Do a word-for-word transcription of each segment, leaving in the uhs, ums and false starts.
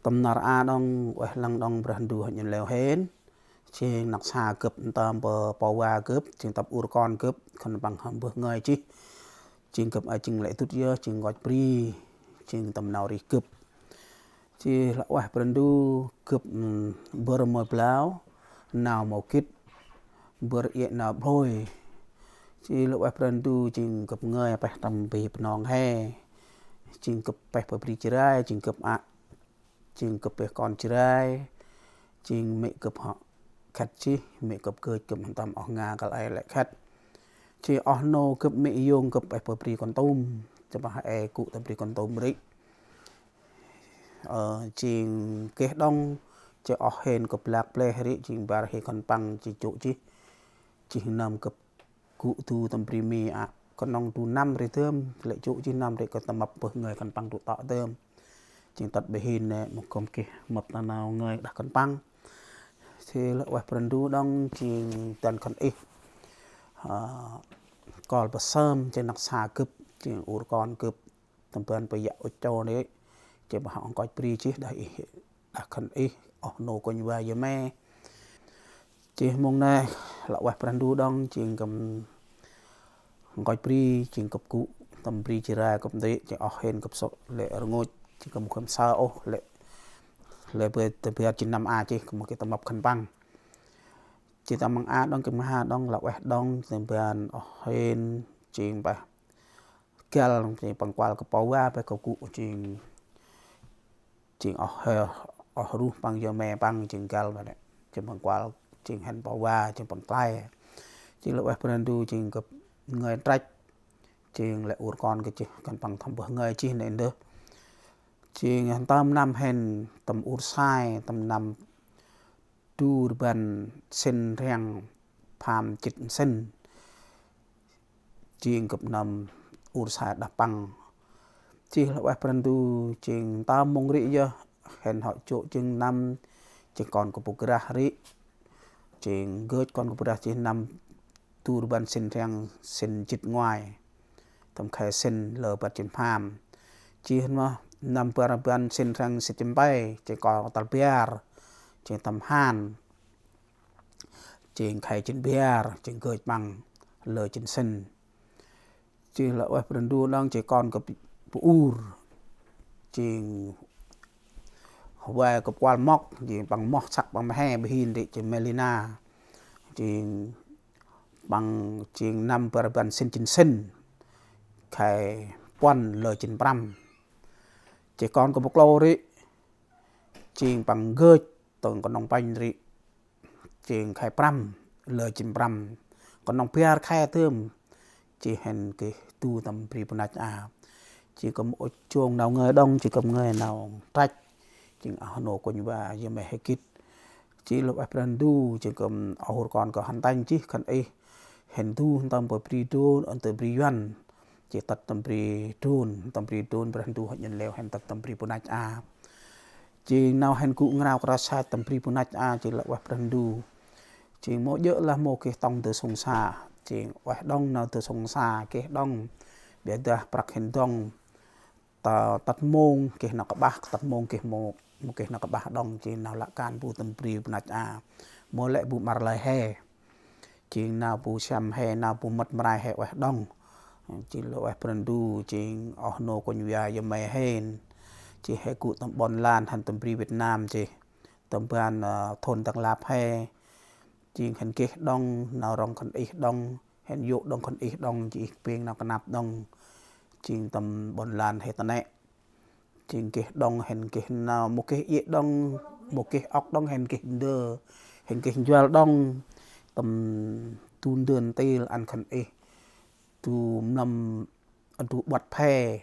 Tâm nar a đŏng, ueh lăng đŏng Brah Ndu hŏ nhŭn leo hên. Jêng năk sa gâp ntơm pơ pô va gâp, jêng tăp ur kon gâp, khân păng hăm bơh ngơi jêh. Jêng gâp a jêng lĕ dŭt yơh, jêng nkoch bri, jêng tâm nau rêh gâp. Jêh lah ueh Brah Ndu gâp, ưm, bơr mơi blau, nau mâu gĭt, bơr iê nau blôi. Jêh lah ueh Brah Ndu jêng gâp ngơi peh tâm bri Bunong he. Jêng gâp peh pơ bri Jrai, jêng gâp a jêng gâp peh kon Jrai, jêng mê̆ gâp hŏ khât jêh, mê̆ gâp gơch gâp ntơm oh nga kăl e lĕ khât. Jêh oh nô gâp mê̆ yông gâp peh pơ bri Kon Tum, jêh pah e gŭ ta bri Kon Tum rêh. Ơ, jêng geh đŏng, jêh oh hên gâp blak bleh rêh, jêng bar hê khân păng jêh jŏ jêh, jêh năm gâp gŭ du tâm bri Mi a, knŏng du năm rêh dơm, lĕ jŏ jêh năm rêh gâp tâm mâp bơh ngơi khân păng du tŏ dơm. Jêng tât bơh hên nê, mâu gâp geh mâp ta nau ngơi đah khân păng. Jêh lah ueh Brah Ndu đŏng jêng dăn khân ih. Ơ, kol bơh sơm, jêng năk sa gâp, jêng ur kon gâp, tâm ban pơ yă ŭch chô nê, jêng pah hŏ nkoch bri jêh đah ih, đah khân ih, oh nô kônh va yơ me. Jêh mông nê, lah ueh Brah Ndu đŏng, jêng gâp nkoch bri, jêng gâp gŭ tâm bri Jrai gâp ndri, jêng oh hên gâp sŏ lĕ rngôch, jêng gâp mâu geh msơ ôh, lĕ, lĕ bê tơ biăr jêng năm a jêh, gâp mâu geh tâm mâp khân păng. Jêng tâm măng a đŏng, gâp măng ha đŏng, lah ueh đŏng, tâm ban oh hên, jêng pah găl, jêng păng kuăl kơ pô va, peh gâp gŭ, jêng, jêng oh he, oh ruh păng yơ me păng, jêng găl păng nê. Jêng păng kuăl, jêng hên pô va, jêng păng klay. Jêng lah ueh Brah Ndu, jêng gâp ngơi trăch. Jêng lĕ ur kon gâp jêh, khân păng tâm bơh ngơi jêh nê ndơ. Jêng ntơm năm hên, tâm ur sai, tâm năm du rbăn sĭn rhiăng pham jât sĭn. Jêng gâp năm ur sai đah păng. Jêh lah ueh Brah Ndu, jêng ntơm mông rêh yơh, hên hŏ jŏ jêng năm, jêng kon gâp bu grah rêh. Jêng gơch kon gâp bu grah jêh năm du rbăn sĭn rhiăng sĭn jât ngoai. Tâm khay sĭn lơ bar jât pham. Jêh mâu năm bar rbăn sĭn rhiăng sĭn jât pe, jêng kon tal biăr, jêng tâm han. Jêng khay jât biăr, jêng gơch păng lơ jât sĭn. Jêh lah ueh Brah Ndu đŏng, jêng kon gâp bu ur. Jêng vay gâp kuăl mŏk, jêng păng moh săk păng mhe bơh hên rêh jêng Melina. Jêng păng jêng năm bar rbăn sĭn jât sĭn. Khay puăn lơ jât prăm. Jêng kon gâp bu klô rêh. Jêng păng gơch tơng knŏng pănh rêh. Jêng khay prăm, lơ jât prăm. Knŏng biăr khay dơm. Jêh hên geh du tâm bri Bunach a. Jêng gâp mâu ŭch jong nau ngơi đŏng, jêng gâp ngơi nau trăch. Jêng oh nô kônh va yơ me he gĭt. Jêh lah ueh Brah Ndu, jêng gâp oh ur kon gâp hăn tanh jêh khân ih. Hên du tâm pơ bri Drôn, ơ, tâm bri Yuăn. Jêng tât tâm bri Drôn, tâm bri Drôn Brah Ndu hŏ nhŭn leo hên tât tâm bri Bunach a. Jêng nau hên gŭ ngrao kra sach tâm bri Bunach a, jêng lah ueh Brah Ndu. Jêng mâu djơ̆ lah mâu geh tŏng ndơ sông sa. Jêng ueh đŏng nau ndơ sông sa, geh đŏng. Biădah prăk hên dŏng. Ta tât mông geh nau kƀah, tât mông geh mâu, mâu geh nau kƀah đŏng, jêng nau lăp kan bu tâm bri Bunach a. Mâu lĕ bu mƀăr lơi he. Jêng nau bu siăm he, nau bu mât mray he ueh đŏng. Jêng lah ueh Brah Ndu, jêng oh nô kônh va yơ me hên. Jêng he gŭ tâm ƀon lan hăn tâm bri Việt Nam jêh. Tâm ban, ơ, thôn Đắk Lap he. Jêng hên geh đŏng, nau rŏng khân ih đŏng, hên yô̆ đŏng khân ih đŏng, jêng ih pêng nau knap đŏng. Jêng tâm ƀon lan he ta nê. Jêng geh đŏng, hên geh nau, mâu geh iê đŏng, mâu geh ŏk đŏng, hên geh ndơ, hên geh njuăl đŏng. Tâm du ndơ ntil ăn khân ih. Du mlâm, du ƀuăt phe.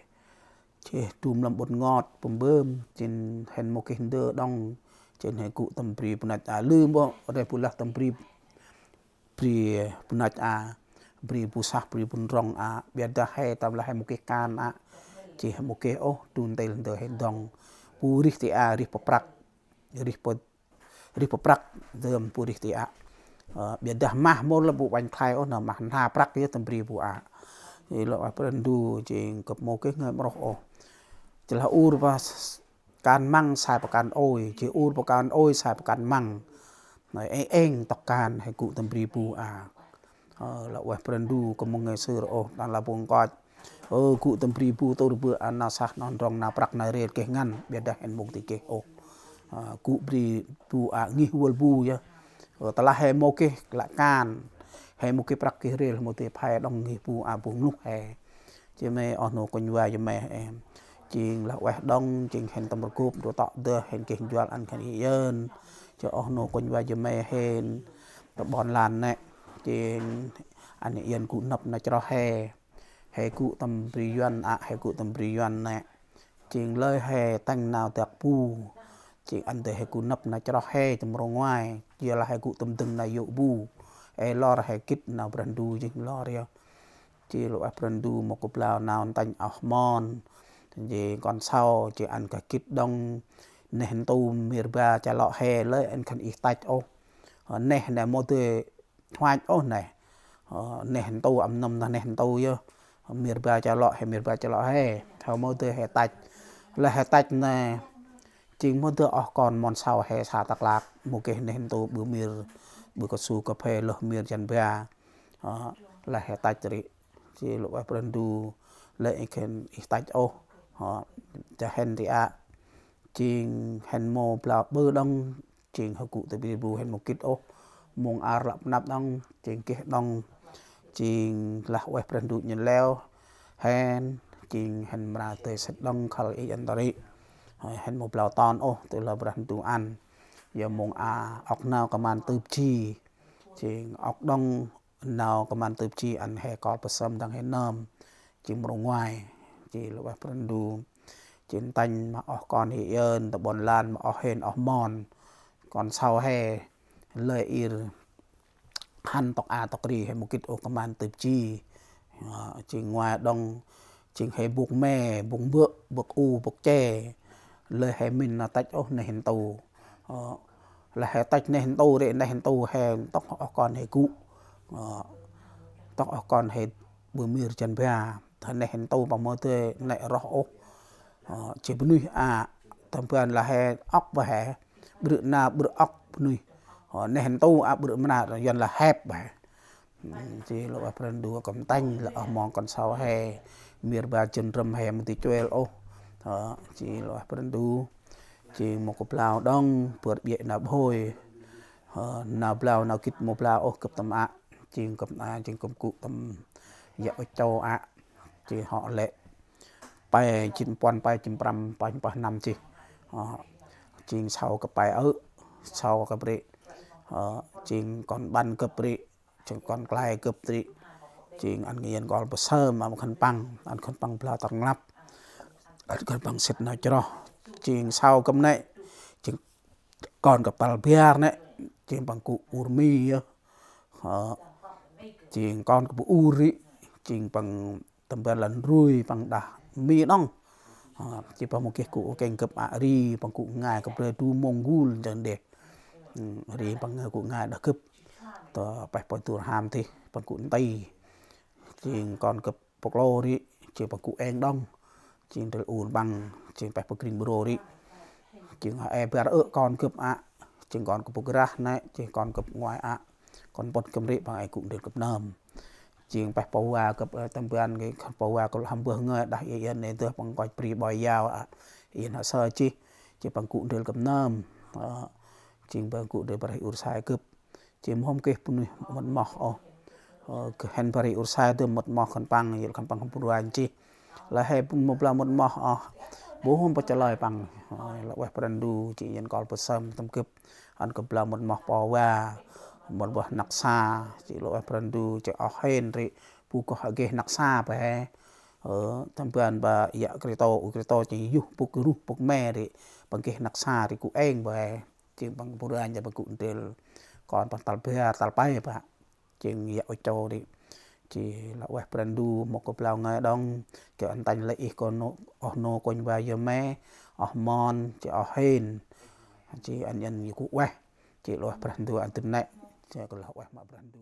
Jêh du mlâm ƀŭt ngot, pơm bơm, jêng hên mâu geh ndơ đŏng, jêng hên gŭ tâm bri Bunach a, lư mâu, rê bu lah tâm bri, bri Bunach a, bri bu sah, bri bu ndrŏng a, biădah he tâm lah he mâu geh kan a, jêh mâu geh ôh, du ntil ndơ he dŏng, bu rêh ti a, rêh pơprăk, rêh pơ rêh pơprăk dơm bu rêh ti a. Ơ, biădah mah mâu lah bu ƀañ khlay ôh, nau mah nha prăk yơh tâm bri bu a. Jêh lah ueh Brah Ndu, jêng gâp mâu geh ngơi mroh ôh. Jêh lah ur pah s-, kan măng sai pa kan ôi, jêh ur pa kan ôi sai pa kan măng. Nây êng êng tŏk kan he gŭ tâm bri bu a. Ơ, lah ueh Brah Ndu kơ mông ngai sưr ôh, đăng lah bu nkoch. Ơ, gŭ tâm bri bu tôr bơ̆ a nau sah nau ndrŏng nau prăk nau rêl geh ngăn, ƀiădah hên mông ti geh ôh. Ơ, gŭ bri bu a ngih vâl bu yơh. Ơ, tơlah he mâu geh lah kan, he mâu geh prăk geh rêl, mâu dơi phe đŏng ngih bu a bu ngluh he. Jêh mê oh nô kônh va jêh mê he. Jêng lah ueh đŏng, jêng hên tâm rgôp, đô tŏ dơh, hên geh njuăl ăn khân ih yơn. Jêh oh nô kônh va jêh mê hên. Tơ ƀon lan nê. Jêng ăn ih yơn gŭ nâp na chroh he. He gŭ tâm bri Yuăn a, he gŭ tâm bri Yuăn nê. Jêng lơi he tâng nau dak bu. Jêng ăn dơi he gŭ nâp na chroh he tâm rô ngoai. Jêh lah he gŭ tâm dâng nau yô̆ bu. Ê lor he gĭt nau Brah Ndu jêng lor yơh. Jêh lah ueh Brah Ndu mâu gâp blau nau ntanh oh mon. Jêng kon sau, jêng ăn gah gĭt đŏng. Neh ntu mir ba cha lŏ he lơi ăn khân ih tăch ôh. Ơ, neh nê mâu dơi huach ôh neh. Ơ, neh ntu ăn năm neh ntu yơh. Mir ba cha lŏ he, mir ba cha lŏ he. Thâo mâu dơi he tăch. Lah he tăch nê. Jêng mâu dơi oh kon mon sau he sa tak lak. Mâu geh neh ntu ƀư mir, ƀư cao su cà phê lơh mir jan ba. Ơ, lah he tăch ri. Jêh lah ueh Brah Ndu lơi ih khân ih tăch ôh. Ơ, cha hên ti a. Jêng hên mâu blau ƀư đŏng. Jêng he gŭ tâm bri bu hên mâu gĭt ôh. Mông ar lăp năp đŏng, jêng geh đŏng. Jêng lah ueh Brah Ndu nhŭn leo. Hên, jêng hên mra dơi sĭt đŏng khâl ih ăn ta ri. Hên mâu blau ton ôh, tơ lah Brah Ndu ăn. Yơh mông a ŏk nau kman tưp ji. Jêng ŏk đŏng nau kman tưp ji ăn he kol pơsơm dăng he nơm. Jêng mrô ngoai. Jêh lah ueh Brah Ndu. Jêng ntanh ma oh kon he yơn, tơ ƀon lan ma oh hên oh mon. Kon sau he lơi ir hăn tŏk a tŏk ri he mâu gĭt ôh kman tưp ji. Ơ, jêng ngoai đŏng, jêng he bôk me, bôk mbơ̆, bôk u, bôk che. Lơi he mĭn nau tăch ôh neh ntu. Ơ, lah he tăch neh ntu ri, neh ntu he tŏk oh kon he gŭ. Ơ, tŏk oh kon he ƀư mir jan ba. Thơ neh ntu păng mâu dơi nĕ roh ôh. Ơ, jêh bunuyh a, tâm ban lah he ŏk ba he. Ƀrư̆ na ƀrư̆ ŏk bunuyh. Ơ, neh ntu a ƀrư̆ mra, Yuăn lah hep ba he. Jêh lah ueh Brah Ndu kăm tanh lah oh mon kon sau he. Mir ba jên râm he mâu dơi chuêl ôh. Ơ, jêh lah ueh Brah Ndu. Jêng mâu gâp blau đŏng, bơr ƀiă nau bhôi. Ơ, nau blau nau gĭt mâu blau ôh gâp tâm a. Jêng gâp a, jêng gâp gŭ tâm yă ôch châu a. Jêng hŏ lĕ pe jê̆t puăn, pe jê̆t prăm, pe jê̆t pơh năm jêh. Ơ, jêng sau gâp pe ơ, sau gâp ri. Ơ, jêng kon ƀăn gâp ri. Jêng kon klai gâp ri. Jêng ăn ngăn kol pơsơm, ăn khân păng, ăn khân păng blau tâm rnglăp. Ăn khân păng sĭt nau chroh. Jêng sau gâp nê. Jêng kon gâp tal biar nê. Jêng păng gŭ ur mi yơh. Ơ, jêng kon gâp ur ri. Jêng păng tâm ban lăn rui păng đah mi đŏng. Ơ, jêh păng mâu geh gŭ ôh kêng gâp a ri, păng gŭ ngai gâp ri du mông gul jêng deh. Ri păng gŭ ngai đah gâp. Tơ peh pơ dur ham dih, păng gŭ nti. Jêng kon gâp pô klô ri, jêng păng gŭ êng đŏng. Jêng ndrel ur păng, jêng peh pơ gring bro ri. Jêng hŏ ê bar ơ kon gâp a, jêng kon gâp pô grah nê, jêng kon gâp ngoai a. Kon pŭt gâp ri păng ê gŭ ndrel gâp nơm. Jêng peh pô va gâp, ơ, tâm ban gâp pô va gâp hăm bơh ngơi đah i yên nê dơh păng nkoch bri ƀoi yao a. Yên hŏ sơ jêh, jêng păng gŭ ndrel gâp nơm. Ơ, jêng păng gŭ ndrel bar ur sai gâp. Jêng mâu hôm geh bunuyh mât moh ôh. Ơ, geh hên bar ur sai dơm mât moh khân păng, yơh khân păng hăm bru anh jêh. Lah he pŭn mâu blau mât moh ôh. Bơh hôm pơ chalơi păng. Ơ, lah ueh Brah Ndu, jêng ngăn kol pơsơm tâm gâp. Ăn gâp blau mât moh pô va. Mât moh năk sa. Jêng lah ueh Brah Ndu, jêng oh hên ri. Bu goh geh năk sa ba he. Ơ, tâm ban ba yă krê tô, u krê tô jêng yuh bôk ruh bôk me ri. Păng geh năk sa ri gŭ êng ba he. Jêng păng bru anh jêh păng gŭ ndrel. Kon păng tal biar, tal pe ba. Jêng yă ôch châu ri. Jêh lah ueh Brah Ndu, mâu gâp blau ngai đŏng. Jêh ăn tanh lơi ih kon nô, oh nô kônh va yơh me, oh mon, jêh oh hên. Jêh ăn yăn yơh gŭ ueh. Jêh lah ueh Brah Ndu ăn dŭm nê. Jêh kơ lah ueh ma Brah Ndu.